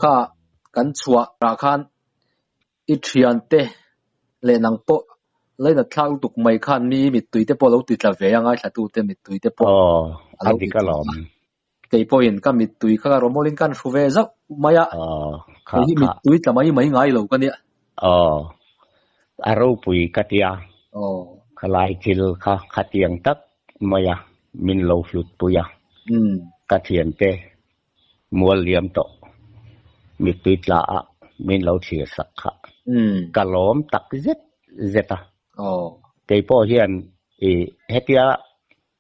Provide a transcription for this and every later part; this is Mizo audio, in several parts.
Kha kan chhuah ah khan i thiante leh nang pawh lainat thlak lutuk mai khan mi mittui te pawh lo ti tla ve a, ngaithlatute mittui te pawh a lo ti tla a. Kei pawhin ka mittui kha ka rawmawlin kan hru ve zauh mai a, kei hi mittui tla mai mai ngai lo ka nia. Aw, a ropui ka tia, khalai thil kha khatiang tak mai a min lo hlutpui a, ka thiante mual liam tawh mittui tla a min lo thlir sak kha ka lawm tak zet zet a. Kei pawh hian i hetia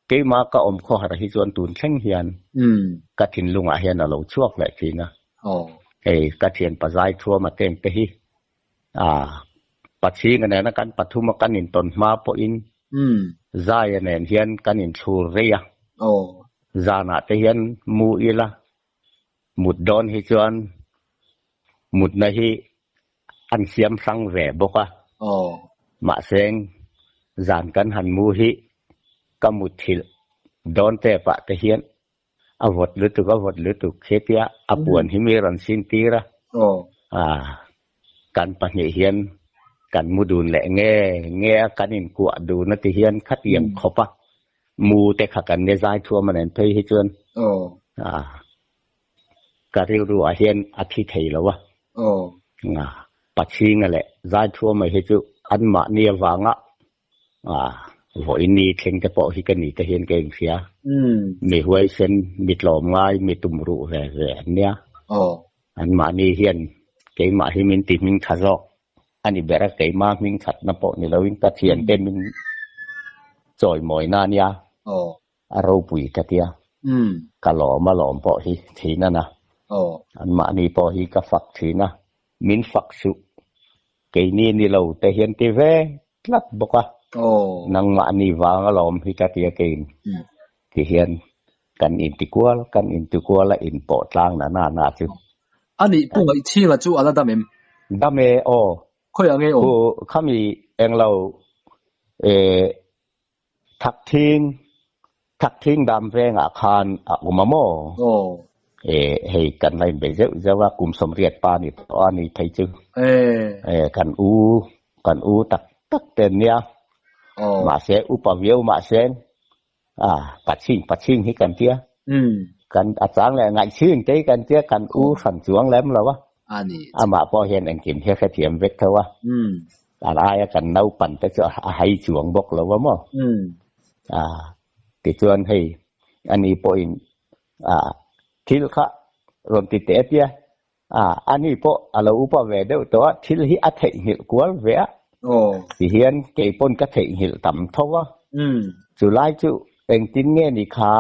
keimah ka awm khawhar hi chuan tun thleng hian ka thinlungah hian a lo chhuak leh thin a. Hei ka thianpa zai thuam a teng te hi Pachhinga nena kan pathuma kan intawn hma pawhin Zaia nen hian kan inthlur rei a. Zanah te hian mu ila mut dawn hi chuan mutna hi an siam hrang ve bawk a. Mahse zan kan han mu hi ka muthilh dawn tepah te hian A vawt lutuk, a vawt lutuk hetia a puan hi mi rawn sin tir a. Aaa, kan pahnih hian kan mu dun leh nge nge a, kan inkuah dun a ti hian khatiang khawp a, mu te kha kan nia zai thuam a nen phei hi chuan aaa, ka rilru ah hian a thi thei lo a. Aaa, Pachhinga leh Zaithuama hi chu anmahni avanga Ah, vawiin ni thleng te pawh hi ka ni te hian ka inhria. Mi huaisen, mi tlawmngai, mi tumruh ve ve an nia. Anmahni hian keimah hi min ti hming tha zawk a ni ber a, keimah hming thatna pawh ni loin ka thiante min chawimawina a nia. A ropui ka tia. Ka lawm a lawm pawh hi thin a na. Anmahni pawh hi ka fak thin a, min fak suh. Keini ni lo te hian ti ve tlat bawk a. Nangmahni vang a lawm hi ka tia keiin ti hian kan intikual kan intikual a inpawh tlang na na na chu. Anih Pu Ngaihchhinga chu a la dam em? Dam e aw. Khawiah nge awm? Pu khami englo eh Thakthing, Thakthing dam vengah khan a awm a maw? Aw. E, hei kan la inbei zeuh zeuh a, kum sawmriat pa ni tawh a ni thei chu. E. E, kan u, kan u tak tak te an nia. Aw. Mahse, upa viau mahse, a, pachhing, pachhing hi kan tia. Umm. Kan, a chang leh ngaihchhing te hi kan tia, kan u hran chuang lem lo a. A ni. Amah pawh hian engkim hi a hrethiam vek tho a. Umm. A laia kan naupan te chu a hai chuang bawk lo a maw? A, tichuan hei ani pawhin a thil kha rawn ti teh tia, a ani pawh a lo upa ve deuh tawh a, thil hi a theihnghilh kual ve a, tihian kei pawn ka theihnghilh tam tho a, chulai chu engtin nge ni kha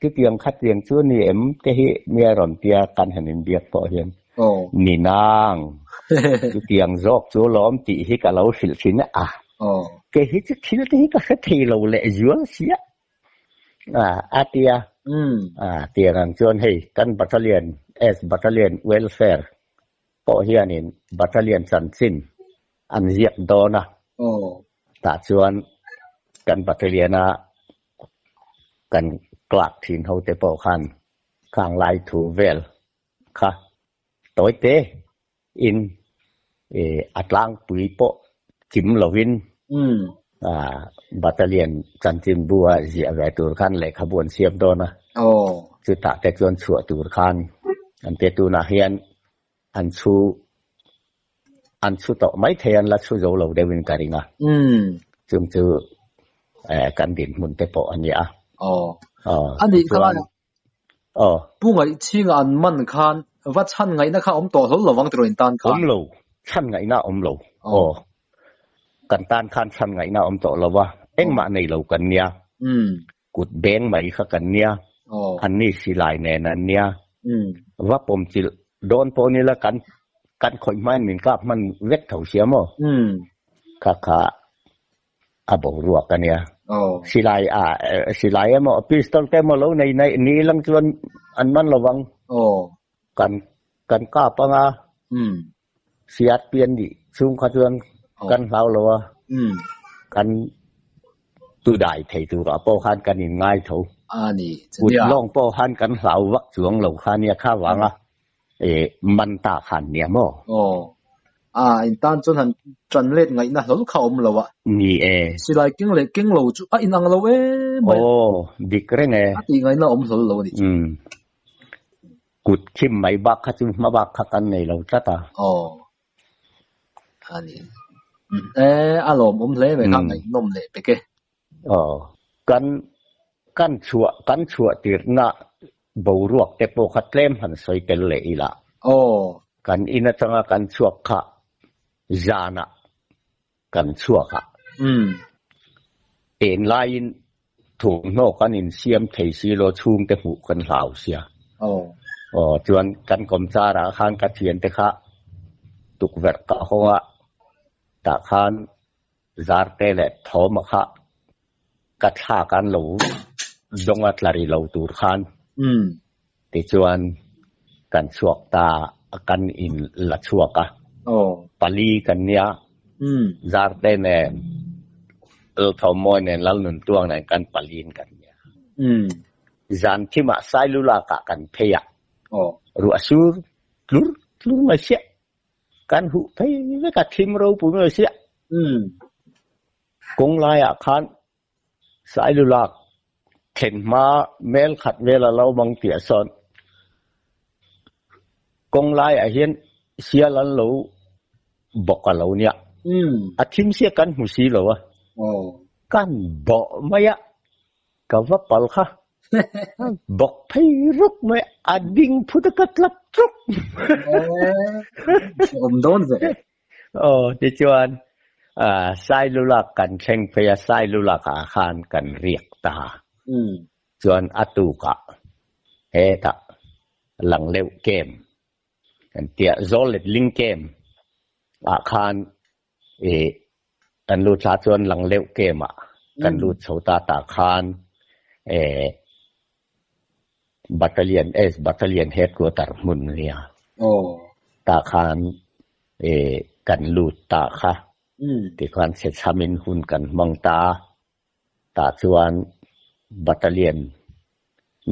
chutiang khatiang chu ni em te hi nia rawn tia kan han inbiak pawh hian. Ni nang, chutiang zawk chu lawm tih hi ka lo hrilh thin a, kei hi chu thil te hi ka hre thei lo leh zual sia a tia, tiang ang chuan hei kan Battalion, S Battalion Welfare pawh hianin Battalion chanchin an ziak dawn a, tah chuan kan Battalion-a kan clerk thin ho te pawh khan khang lai thu vel kha tawi te in a tlangpui pawh kim lovin Battalion chanchinbu a ziah ve tur khan lehkhabu an siam dawn a, chutah te chuan chhuah tur khan an tia tunah hian an chhu an chhu tawh mai thei an la chhu zo lo deuhin ka ring a, chung chu kan dinhmun te pawh a nia. Chuan Aw. Pu Ngaihchhinga an man khan va chhan ngaihna kha awm tawh hlawl lo vang tiraw in tan khan? Awm lo, chhan ngaihna awm lo. Aw. Kan tan khan chhan ngaihna awm tawh lo a, engmah nei lo kan nia. Kut beng mai kha kan nia. Anni silai nen an nia. Va pawm chilh dawn pawh nila kan kan khawih hmain min kap hman vek tho sia maw? Kha kha A boruak a nia. Silai a silai emaw pistol te emaw lo nei nei ni lang chuan an man lo vang. Kan kan kap anga siat pian nih chhung kha chuan kan hlau lo a. Kan tu dai thei turah pawh khan kan in ngai tho. Kut lawng pawh khan kan hlau vak chuang lo kha nia kha vanga. Man ta khan nia maw? Aw. A, in tan chuan han tan let ngaihna hlawl kha awm lo a. Ni e. Silai keng leh keng lo chu a inang lo em mai. Aw, dik reng e. A tih ngaihna awm hlawl lo a nih chu. Umm. Kut khim mai bak kha chu hma bak kha kan nei lo tlat a. Aw. A ni. E, a lawmawm hle mai kha ngaihnawm leh pek e. Aw. Kan kan chhuah kan chhuah tirhna boruak te pawh kha tlem han sawi tel leh ila. Aw. Kan in atanga kan chhuak kha zanah kan chhuak a. Umm. Eng laiin thawmhnaw kan insiam thei si lo chhungte hmuh kan hlau sia. Aw. Aw chuan kan kawmcharah khan ka thiante kha tukverh ka hawng a, tah khan Zarte leh Thawma kha ka thlak an lo dawng a tla ri lo tur khan tichuan kan chhuak ta kan in la chhuak a, pali kan nia Zarte nen Lalthawmmawi nen Lalnuntuang nen kan paliin kan nia. Zan thimah Sailulak ah kan phei a, ruah sur tlur tlur mai siah. Kan huh phei vek a, thim ropui mai sia. Kawng laiah khan Sailulak thlen hma mel khat vel a lo mang tih sawn kawng laiah hian sial an lo bawk a lo nia. A thim sia kan hmu si lo a, kan bawh mai a. Ka va pal kha bawk phei ruk mai a ding phut a ka tlat tluk. Awm dawn ve. Aw tichuan Sailulak kan thleng phei a Sailulak ah khan kan riak ta. Chuan a tukah hetah Langleuh camp kan tia Zawllet Ling camp ah khan Ih, kan lut thla chuan lang leuh kem ah kan lut chho ta tah khan eh Battalion S Battalion Headquarter hmun nia tah khan eh kan lut ta kha tikhan chhechhamin hun kan hmang ta tah chuan Battalion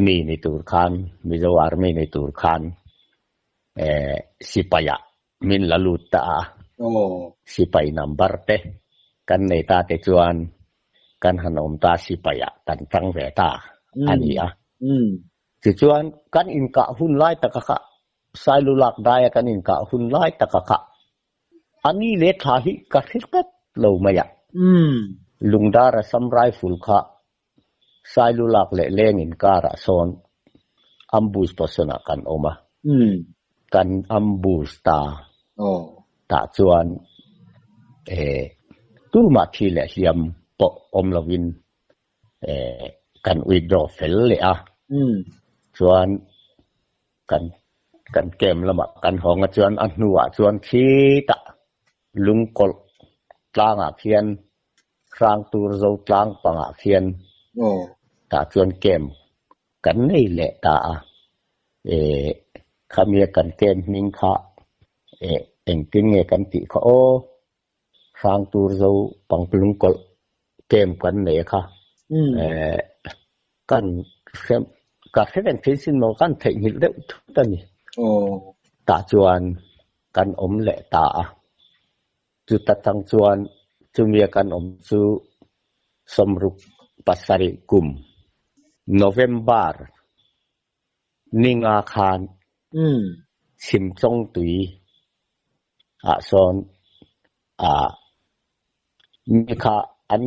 mi ni tur khan Mizo Army ni tur khan eh sipai ah Min la lut ta a, sipai number te kan nei ta te chuan kan han awm ta sipai ah kan tang ve ta a ni a. Tichuan kan inkah hun lai taka kha Sailu lak daia kan inkah hun lai taka kha a ni leh thla hi ka hre tlat lo mai a. Lungdara Assam Rifle kha Sailu lak leh leng inkarah sawn ambush position ah kan awm a, kan ambush ta tah chuan tumah thi leh hliam pawh awm lovin kan withdraw fel leh a, chuan kan kan camp lamah kan hawng a chuan a hnuah chuan khitah lungkawlh tlangah khian Hrang tur zo tlang pangah khian tah chuan camp kan nei leh ta a, eh khamia kan camp hming kha eh engtin nge kan tih kha aw, Hrang tur zo pangplung kawlh camp kan nei a kha eh kan hre ka hre reng thei sin maw kan theihnghilh deuh thut a ni. Tah chuan kan awm leh ta a. Chuta tang chuan chumia kan awm chu sawmruk pasarih kum November ninga khan Chhimchawngtui ah sawn ah mi kha an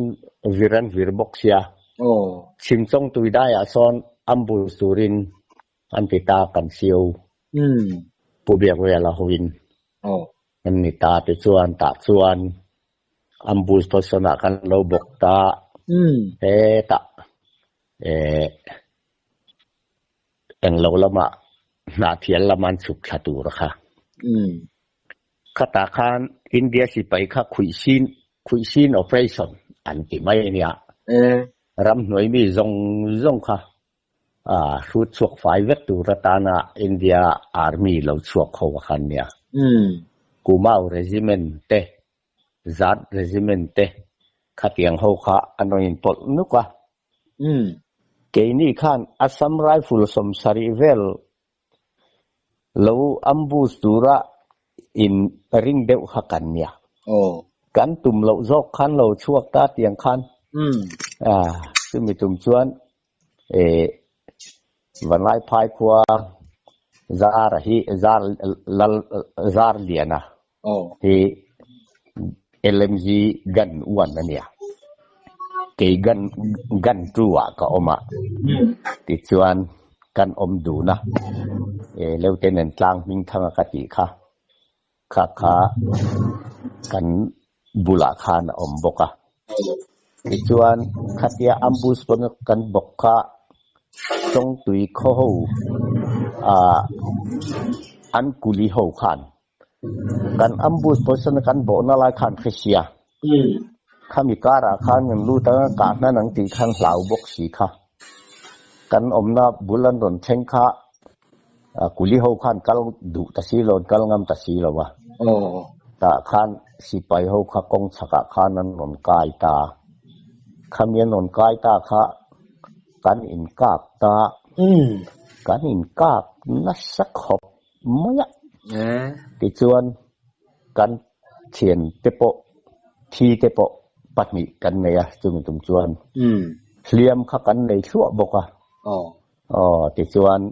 vir an vir bawk sia. Chhimchawngtui daiah sawn ambush turin an ti ta kan sio. Pu Biakvela hoin Kan ni ta te chuan tah chuan ambush position ah kan lo bawk ta hetah eh englo lamah hnahthial lama an chhuk thla tur kha. Khatah khan India sipai kha khuihsin khuihsin operation an ti mai a nia. Ramhnuai mi zawng zawng kha Hrut chhuak fai vek tur atana India Army lo chhuak ho a khan nia. Kumau Regiment te, Zat Regiment te khatiang ho kha an rawn inpawlh nuk a. Keini khan Assam Rifle sawmsarih vel. Lo ambush tura in ring deuh kha kan nia. Kan tum loh zawk khan lo chhuak ta tiang khan. Chumi tum chuan Vanlaiphai khua Zara hi Zar Lal Zarliana hi LMG gun one a nia. Kei gun gun two ah ka awm a. Tichuan kan awm dun a. Lieutenant Tlang Hmingthanga ka tih kha kha kha kan bulah khan a awm bawk a. Tichuan khatia ambush pawn kan bawk kha Chawngtui khaw ho ah an kuli ho khan kan ambush position a kan bawhna lai khan hre sia. Khami karah khan kan lut a kah hnan ang tih khan hlau bawk si kha. Kan awmna bul an rawn thleng kha kuli ho khan kal duh ta si lo, kal ngam ta si lo a. Tah khan sipai ho kha kawng chhakah khan an rawn kai ta. Khami an rawn kai ta kha kan inkap ta. Kan inkap nasa khawp mai a. Tichuan kan thian te pawh thi te pawh pahnih kan nei a, chumi tum chuan hliam kha kan nei thluah bawk a. Aw tichuan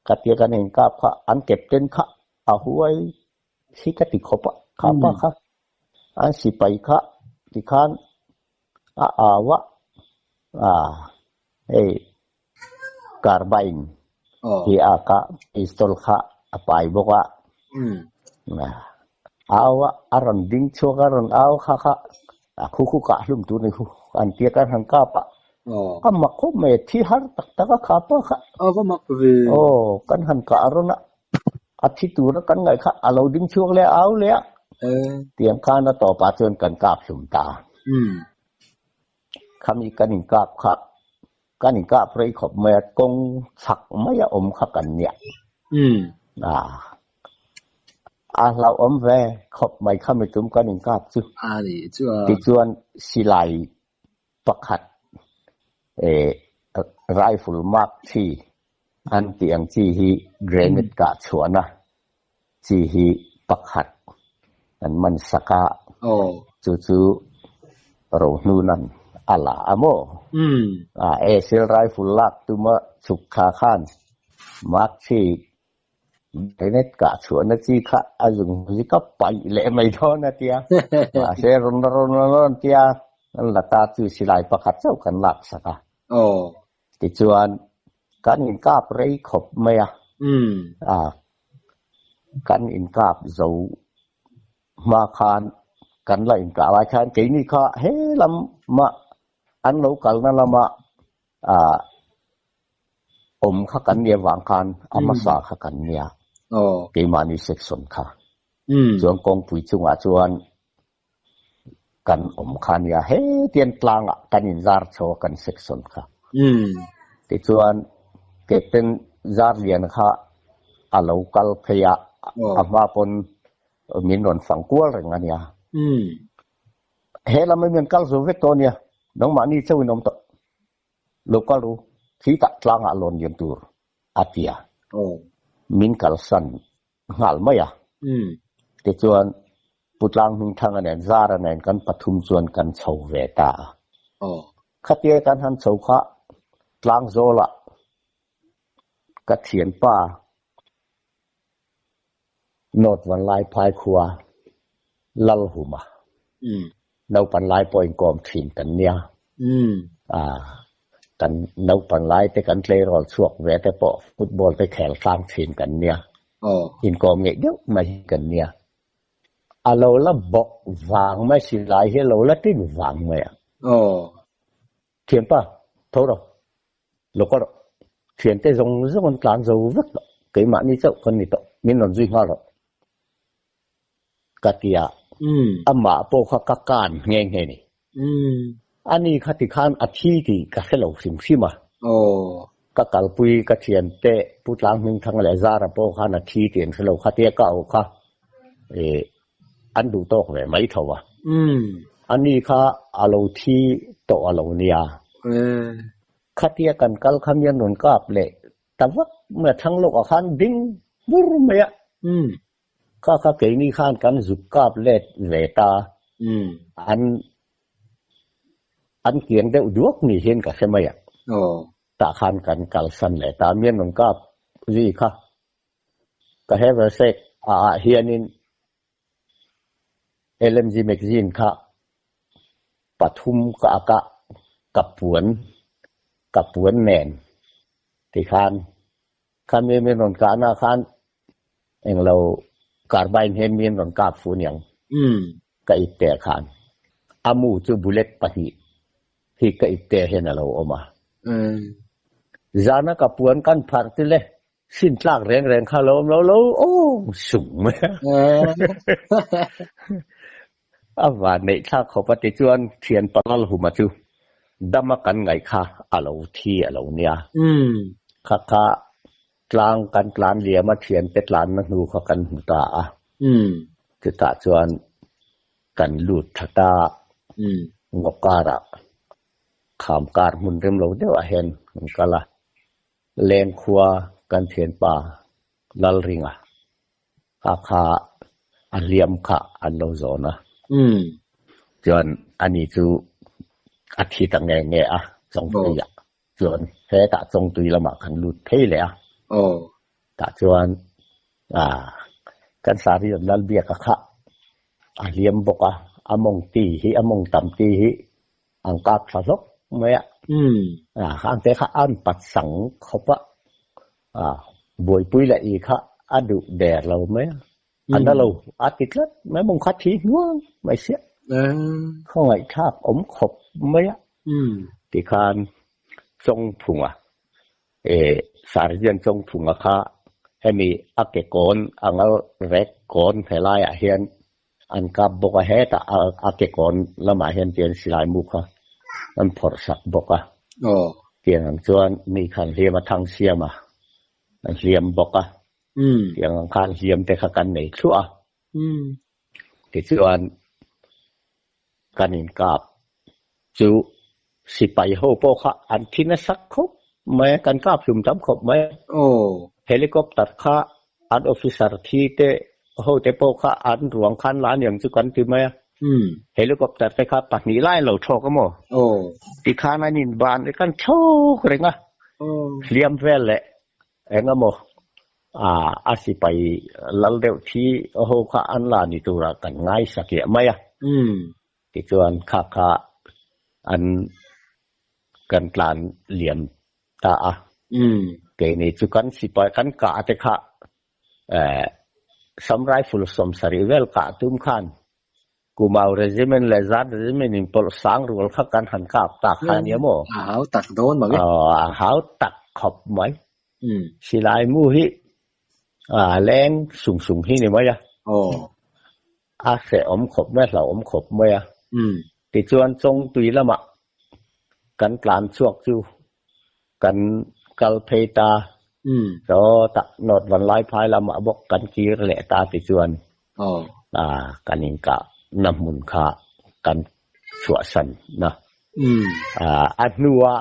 ka tia kan inkap kha an captain kha a huai hi ka ti khawp a, kha pa kha an sipai kha tikhan a au a, hei carbine hi a kah pistol kha a pai bawk a, au a, a rawn ding chhuak a rawn au kha kha a khu khu kah hlum tur ni khu an tia kan han kap a, a mak khawp mai a thi har tak tak a kha pa kha. A va mak ve. Aw kan han kah rawn a, a thi tura kan ngaih kha a lo ding chhuak leh a au leh a, tiang khan a tawpah chuan kan kap hlum ta. Khami kan inkap kha, kan inkap rei khawp mai a, kawng chhak mai a awm kha kan nia. A hlauhawm ve khawp mai khami tum kan inkap chu. Tichuan silai pakhat rifle mark three an tih ang chi hi grenade kah chhuahna chi hi pakhat an man sak a, chu chu Rohnunan a la a maw? ASL rifle lak tuma chhuk thla khan mark three grenade kah chhuahna chi kha a zung zik a paih leh mai dawn a tia. Mahse rawn rawn rawn tia an la ta chu silai pakhat chauh kan lak sak a. Tichuan kan inkap rei khawp mai a, kan inkap zo hma khan kan la inkah lai khan keini kha he lama an lo kalna lama awm kha kan nia vang khan a hmasa kha kan nia keimahni section kha chuan kawngpui chungah chuan kan awm kha nia hetiang tlangah kan inzar chho a kan section kha. Tichuan Captain Zarlian kha a lo kal phei a, a hma pawn min rawn fang kual reng a nia. He lam hi min kal zo vek tawh a nia, nangmahni chauhin awm tawh. Lo kal ru, khi tah tlangah lawn lian tur a ti a, min kalsan nghal mai a. Tichuan, Pu Tlang Hmingthanga nen Zara nen kan pathum chuan kan chho ve ta a. Khatia kan han chho kha Tlangzawlah ka thianpa North Vanlaiphai khua Lalhuma Naupan lai pawh inkawm thin kan nia. Kan naupan lai te kan tleirawl chhuak ve te pawh football te khel tlang thin kan nia. Inkawm ngeih deuh mai hi kan nia. A lo la bawk vang mai si lai hi a lo la tin vang mai a. Thianpa, tho rawh. Lo kal rawh. Thiante zawng zawng an tlan zo vek tawh. Keimahni chauh kan ni tawh. Min rawn zui nghal rawh. Ka ti a, amah pawh kha ka kan nghe nghe ni. Ani kha tikhan a thi tih ka hre lo hrim hrim a. Ka kalpui ka thiante Pu Tlang Hmingthanga leh Zara pawh khan a thi tih an hre lo kha tia ka auh kha an duh tawk ve mai tho a. Ani kha a lo thi tawh a lo nia. Khatia kan kal kha mian rawn kap leh ta vak mai a thlang lawkah khan ding. Bur mai a. Kha kha keini khan kan zuk kap let ve ta. An an kiang deuh duak ni hian ka hre mai a. Tah khan kan kalsan leh ta. Mian rawn kap zui kha ka haversack ah ah hianin LMG magazine kha pathum ka ak a, ka puan ka puan nen tikhan kha mi min rawn kahna khan englo carbine hian min rawn kap fu niang ka ipte khan a mu chu bullet pahnih hi ka ipte hian a lo awm a. Zana ka puan kan pharh tile Sin tlak reng reng kha lo awm lo lo awm sung mai a. A van neih thlak khawp a ti chuan thian Palal Huma chu dama kan ngaih kha a lo thi a lo nia. Kha kha tlang kan tlan liam a thian te tlanna hnu kha kan hmu ta a. Chutah chuan kan lut tha ta ngaw karah kham kar hmun rem lo deuhah hian kan kal a. Lengkhua kan thianpa Lalringa kha kha a hliam kha an lo zawn a. Chuan ani chu a thi ta nge nge a Chawngtuiah chuan hetah Chawngtui lamah kan lut phei leh a. Tah chuan kan Sarian Lalbiaka kha a hliam bawk a, a mawng ti hi a mawng tam ti hi An kap tha hlawk mai a. Khang te kha an pat sang khawp a. Buaipui leh i kha a duh der lo mai a. A na lo a ti tlat mai mawng kha thi hnuang mai sia. Khawngaihthlak awm khawp mai a. Tikhan Chawngphunga Sergeant Chawngphunga kha hemi a ke kawn a ngal rek kawn helaiah hian An kap bawk a, hetah a kekawn lamah hian tian silai mu kha an phawrh sak bawk a. Tiang ang chuan mi khan hliam a thang siam a, an hliam bawk a. Tiang ang khan hliam te kha kan nei thluah a. Tichuan kan inkap chu sipai ho pawh kha an thi nasa khawp mai a, kan kap hlum tam khawp mai a. Helicopter kha an officer thi te ho te pawh kha an ruang khan la aniang chu kan ti mai a. Helicopter te kha pahnih lai an lo thlawk a maw? Tikhan an inban te khan thlawk reng a, hliam vel leh eng emaw a sipai lal deuh thi ho kha an la ni turah kan ngaihsak leh mai a. Tichuan kha kha an kan tlan liam ta a. Keini chu kan sipai kan kah te kha Sam rifle sawmsarih vel kah tum khan Kumau Regiment leh Zat Regiment in pawlh sang rual kha kan han kap ta kha ania maw? A hau tak dawn mang e. Aw a hau tak khawp mai. Silai mu hi a leng sung sung hi ni mai a. A hrehawm khawp mai a, hlauhawm khawp mai a. Tichuan Chawngtui lamah kan tlan chhuak chu kan kal phei ta. Sawtah North Vanlaiphai lamah bawk kan kir leh ta tichuan kan inkah na hmun kha kan chhuahsan na. A hnuah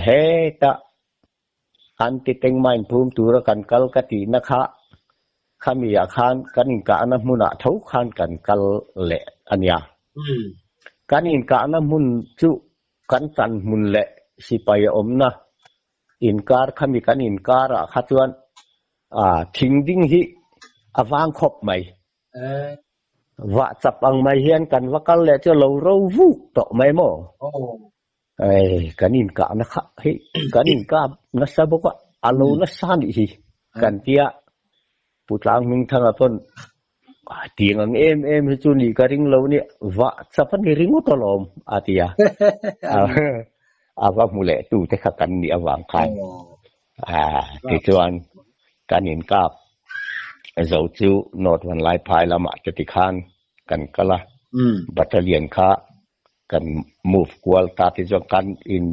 hetah Anti-tank mine phum tura kan kal ka tihna kha khami ah khan kan inkahna hmunah tho khan kan kal leh a nia. Kan inkahna hmun chu kan tan hmun leh sipai a awmna inkar khami kan inkarah kha chuan thing ding hi a vang khawp mai. Vah chap ang mai hian kan va kal leh chu lo ro vuk tawh mai maw? Ei, kan inkahna kha hei kan inkap nasa bawk a, a lo nasa nih hi kan tia Pu Tlang Hmingthanga pawn tiang ang em em hi chu nih ka ring lo nia, vah chap a ni ringawt alawm a ti a. A va hmu leh tu te kha kan nih avang khan tichuan kan inkap zo chu North Vanlaiphai lamah te tikhan kan kal a, battalion kha Kan move kual ta ti chuan kan in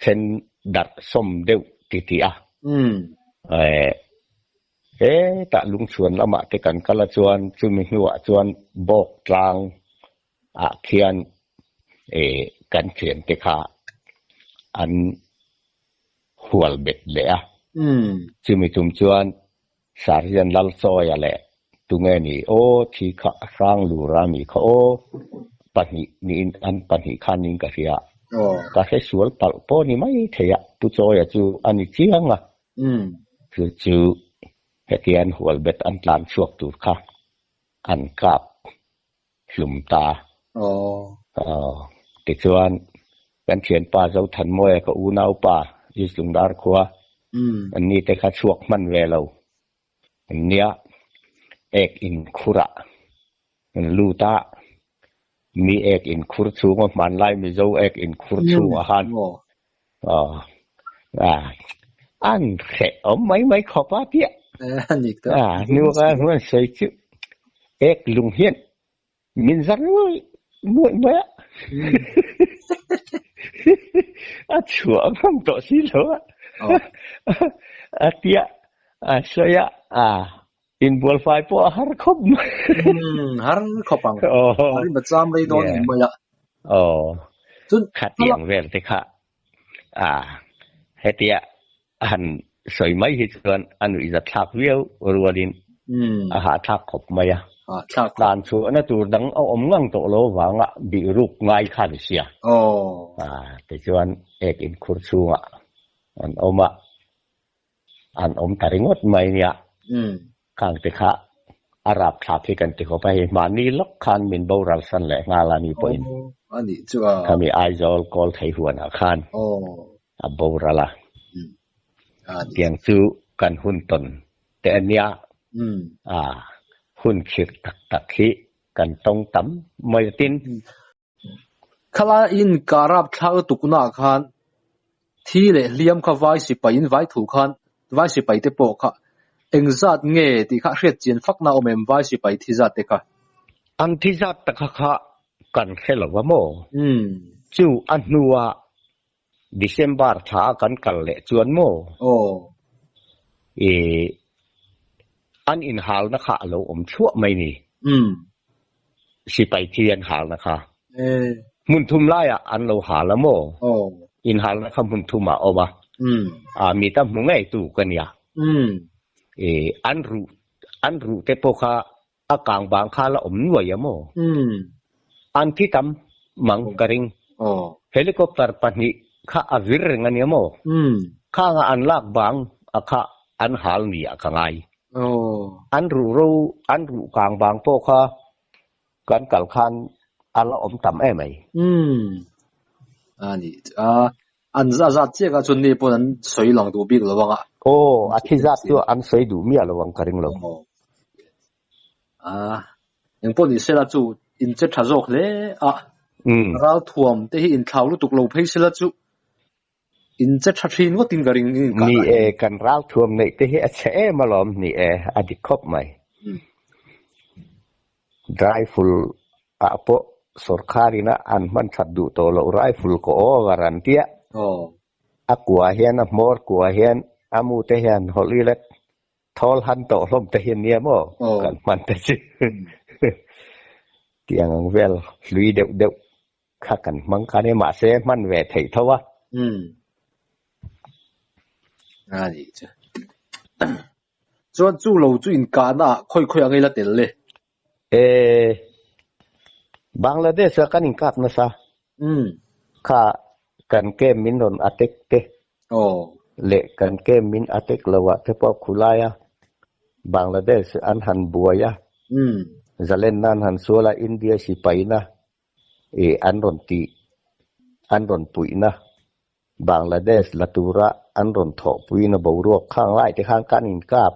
then darh sawm deuh ti ti a. Hetah lungchhuan lamah te kan kal a chuan chumi hnuah chuan bawk tlang ah khian kan thian te kha an hual bet leh a. Chumi tum chuan. Sergeant Lalchawia leh tunge ni aw thi kha Hranglura mi kha aw pahnih niin an pahnih khan niin ka hria. Ka hre sual palh pawh ni mai thei a, Pu Chawia chu a ni chiang a. Chu chu hetian hualbet an tlan chhuak tur kha an kap hlum ta. Aw tichuan kan thianpa Zothanmawia ka unaupa East Lungdar khua an ni te kha chhuak hman ve lo an nia ek in khurah an lut a mi ek in khur chhunga hmanlai Mizo ek in khur chhungah khan aw an hreh awm mai mai khawp a tia nuka huan sawi chu ek lung hian min zar nuai nuai mai a a chhuah ngam tawh si lo a a tia a sawi a inbual fai pawh a har khawp mai har khawp ang a rim a cham rei dawn em mai a aw khatiang vel te kha a hetia a han sawi mai hi chuan a nuihzat thlak viau rualin a hahthlak khawp mai a. Tlan chhuahna tur dang a awm ngang tawh lo vanga bih ruk ngai kha ni sia. Tichuan ek inkhur chhungah an awm a, an awm ta ringawt mai nia. Khang te kha a rap thlak hi kan ti khawp a, hei mahni lawk khan min boral san leh nghal a ni pawhin khami Aizawl kawl thei huanah khan a boral a. Tiang chu kan hun tawn te a nia, a hun khirh tak tak hi kan tawng tam mai a tin. Khalai inkah rapthlak lutuknaah khan thi leh hliam kha vai sipai in vai thu khan vai sipai te pawh kha engzat nge tih kha hriat chian fakna a awm em vai sipai thi zat te kha? An thi zat tak kha kha kan hre lo va maw? Chu a hnua December thla a kan kal leh chuan maw? Aw. I an inhalna kha a lo awm thluah mai ni. Sipai thi an halna kha. Hmun thum laiah an lo hal a maw? Aw. Inhalna kha hmun thumah a awm a. A mi ta hmu ngei tu ka nia. I an ruh an ruh te pawh kha A kang bang kha la awm nuai a maw? An thi tam mang ka ring. Helicopter pahnih kha a vir reng a nia maw? Khanga an lak bang a kha an hal ni ah ka ngai. An ruh ro an ruh kang bang pawh kha kan kal khan a la awm tam em mai. A ni a, an a zat chiah kha chuan mi pawn an sawi lang duh bik lo ang a. Aw, a thi zat chu an sawi duh miah lo ang ka ring lo. A, engpawh ni sela chu in che tha zawk hle a, ralthuam te hi in thlau lutuk lo phei sela chu in che tha thin ngawt in ka ring in Ni e, kan ralthuam neih te hi a chhe em alawm ni e, a dik khawp mai. Rifle ah pawh sorkar ina an hman that duh tawh loh rifle ka over an tia. A kua hian a hmawr kua hian a mu te hian hawlh ila thawl han tawh hlawm te hi ania maw kan hman te chu. Tiang ang vel hlui deuh deuh kha kan hmang kha ania mahse hman ve theih tho a. A nih chu. Chuan chu lo chu inkahna ah khawi khawi ang ila tel le? E, Bangladesh a kan inkap nasa. Kha kan camp min rawn attack te leh kan camp min attack lo ah te pawh khulai a Bangladesh an han buai a, zalenna an han sual a, India sipaina i an rawn tih an rawn puihna Bangladesh la tura an rawn thawhpuina boruak khang lai te khan kan inkap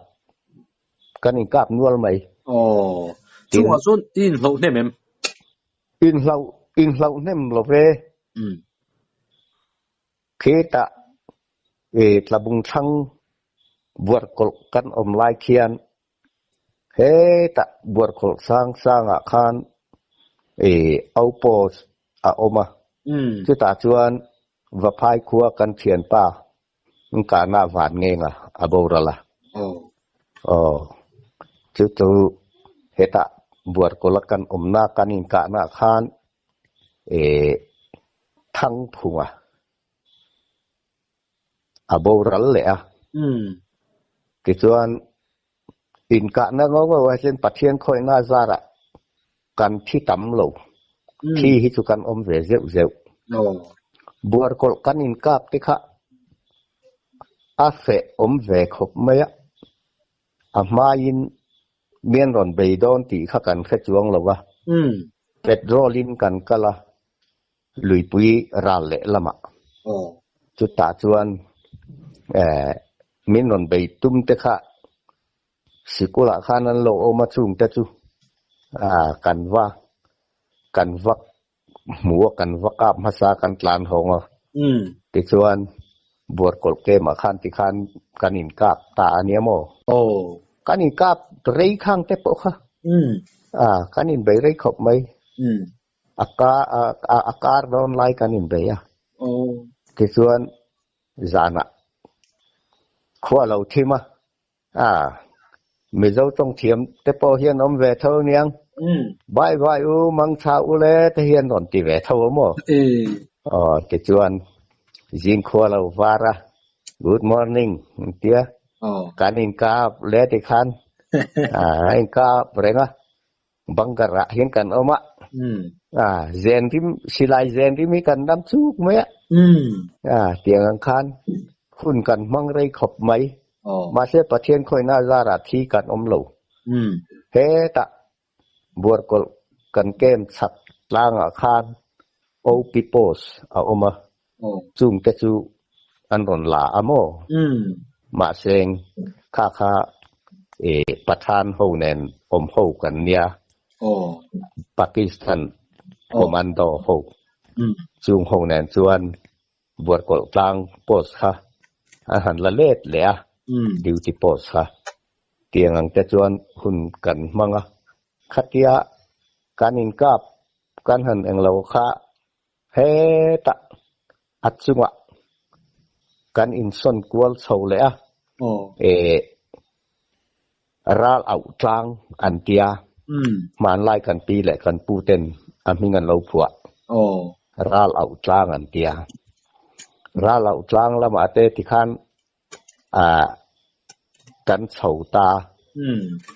kan inkap nual mai. Aw, chungah chuan i inhlauh hnem em? Inhlauh inhlauh hnem lo ve. Khitah i tlabung thlang buarkawlh kan awm lai khian Hetah buarkhawlh sang sangah khan ih outpost a awm a, chutah chuan Vaphai khua kan thianpa Nkana van ngenga a boral a. Aw, chu chu hetah buarkawlh a kan awmna kan inkahna khan ih Thangphunga a boral leh a. Tichuan. Inkahna ngo ngo ah hian Pathian khawihna zarah kan thi tam lo. Thi hi chu kan awm ve zeuh zeuh. Buarkawlh kan inkap te kha a feh awm ve khawp mai a. A hmaiin mian rawn bei dawn tih kha kan hre chuang lo a. Petrol in kan kal a, luipui ral leh lamah. Chutah chuan min rawn bei tum te kha Sikulah khan an lo awm a chungte chu kan va kan va hmu a kan va kap hmasa kan tlan hawng a. Tichuan Buarkawlh kemah khan tikhan kan inkap ta a nia maw? Kan inkap rei khang te pawh kha kan inbei rei khawp mai. A a kar dawn lai kan inbei a. Tichuan zanah khua lo thim a. A, Mizo tawng thiam te pawh hian awm ve tho aniang. Bye bye u, mangtha u le te hian rawn ti ve tho a maw? Aw, tichuan zing khua lo var a, good morning an ti a, kan inkap le tikhan a inkap reng a, Bunker ah hian kan awm a, a zen rim silai zen rim hi kan dam chuk mai a, a tiang ang khan hun kan hmang rei khawp mai, mahse Pathian khawihna zarah thi kan awm lo, hetah buarkawlh kan kem chhak tlangah khan OP post a awm a, chungte chu an rawn la a maw? Mahse kha kha Pathan ho nen awm ho kan nia, Pakistan commando ho chung ho nen chuan Buarkawlh tlang post kha an han la let leh a, duty post kha. Tiang ang te chuan hun kan hmang a, khatia kan inkap kan han englo kha Hetah a chungah kan insawn kual chho leh a, eh ral auh tlang an tia, hmanlai kan pi leh kan pu ten a hming an lo phuah, ral auh tlang an tia. Ral auh tlang lamah te tikhan ah kan chho ta,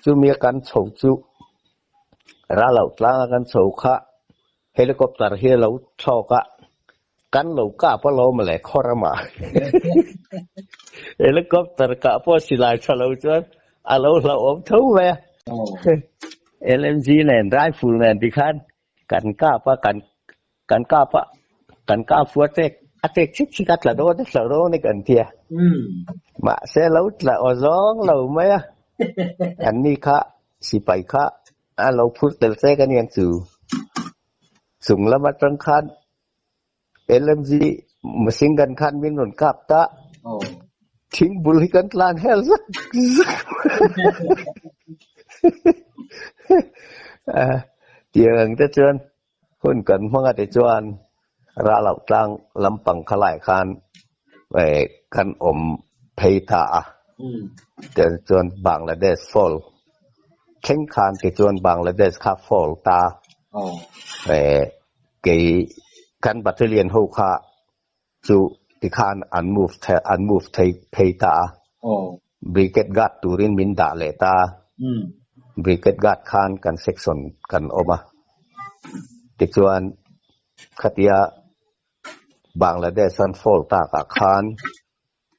chumi a kan chho chu ral auh tlang a kan chho kha Helicopter hi a lo thlawk a, kan lo kap alawm le khaw ramah. Helicopter kah pawh silai tha lo chuan a lo hlauhawm tho mai a. LMG nen rifle nen tikhan kan kap a, kan kan kap a, kan kap fu a tek a tek chik chik a tla dawn a tla dawn a kan ti a. Mahse lo tla aw zawng lo mai a, anni kha sipai kha A lo phur tel che ka niang chu. Chung lam atang khan LMG machine gun khan min rawn kap ta. Thing bul hi kan tlan hel zak zak. Tiang ang te chuan hun kan hmang a ti chuan ral auh tlang lampang khalai khan kan awm phei ta a. Tichuan Bangladesh fall thleng khan tichuan Bangladesh kha fall ta. Kei kan battalion ho kha chu tikhan an move an move thei phei ta a. Brigade guard turin min dah leh ta. Brigade guard khan kan section kan awm a. Tichuan khatia Bangladesh an fall takah khan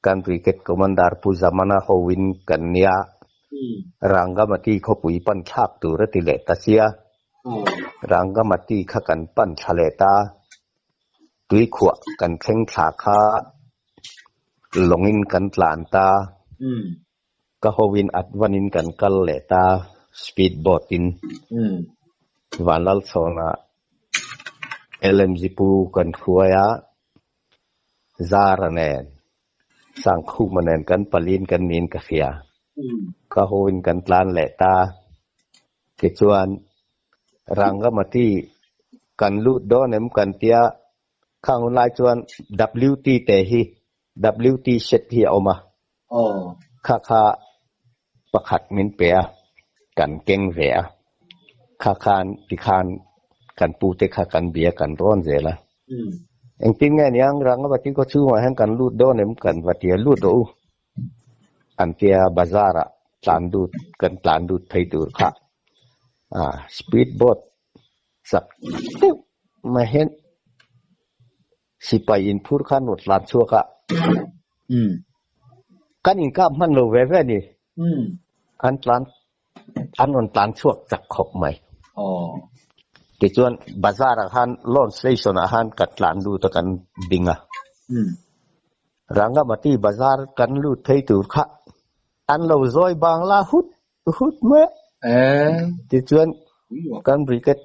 kan Brigade Commander Pu Zamana hoin kan nia Rangamati khawpui pan thlak tur a ti leh ta sia. Rangamati kha kan pan thla leh ta. Tuikhuah kan thleng thla kha lawngin kan tlan ta. Ka hoin advanin kan kal leh ta speed boat in Vanlalchhawna LMG pu kan hruai a, Zara nen Sangkhuma nen kan palin kan niin ka hria. Ka hoin kan tlan leh ta. Tichuan Rangamati kan lut dawn em kan tia khang hun lai chuan WT te hi WT set hi a awm a. Kha kha pakhat min pe a, kan keng ve a. Kha khan tikhan kan pute kha kan bia kan rawn zel a. Engtin nge niang Rangamati khaw chhungah hian kan lut dawn em kan va tia lut rawh u an tia bazar ah. tlan lut kan tlan lut phei tur kha ah speed boat chak deuh mai hian sipai inphur kha an rawn tlan chhuak a kan inkap hman lo ve ve a ni an tlan an rawn tlan chhuak chak khawp mai. Tichuan bazar ah khan launch station ah khan ka tlan lut a kan ding a. Rangamati bazar kan lut phei tur kha an lo zawi bangla hut hut mai a. Tichuan kan brigade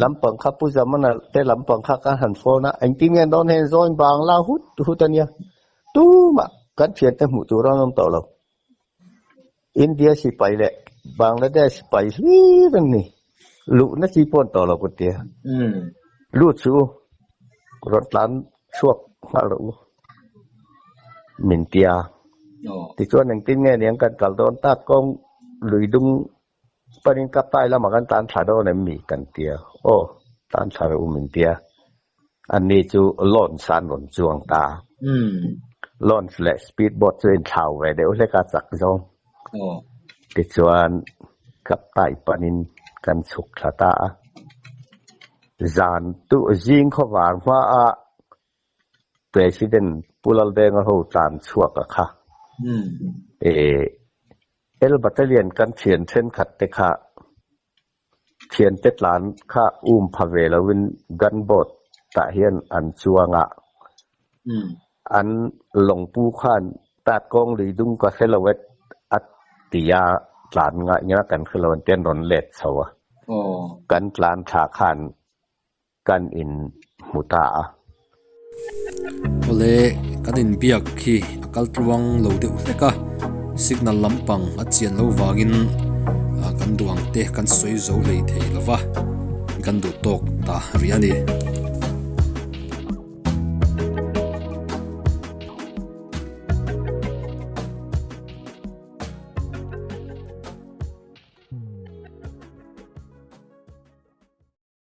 lampang kha Pu Zamana te lampang kha kan han phone a, engtin nge dawn hian zawi bangla hut hut a nia. Tumah kan thiante hmuh tur an awm tawh lo. India sipai leh Bangladesh sipai hlir an ni. Luhna chi pawh an tawh lo ka tia. Lut chu rawn tlan chhuak nghal rawh u min tia. Tichuan engtin nge niang kan kal dawn tak kawng lui dung panin ka pai lamah kan tlan thla dawn em mi kan tia. Aw tlan thla rawh u min tia. Anni chu launch an rawn chuang ta. Launch leh speed boat chu inthlau ve deuh hlek a chak zawng. Tichuan Kaptai panin kan chhuk thla ta a. Zan tu zing khawvar hmaah President Pu Laldenga ho tlan chhuak a kha. El Battalion kan thian thenkhat te kha Thiante tlan kha um pha ve loin gunboat tah hian an chuang a, an lawngpu khan tat kawng lui dung ka hre lo e a ti a, tlan ngaih nge kan hre lo an ti an rawn let chho a, kan tlan thla khan kan in hmu ta a. Awle, kan inbiak khi a kal tluang lo deuh hlek a, signal lampang a chian lo vangin kan duh ang te kan sawi zo hlei thei lo va, kan duh tawk ta rih a ni.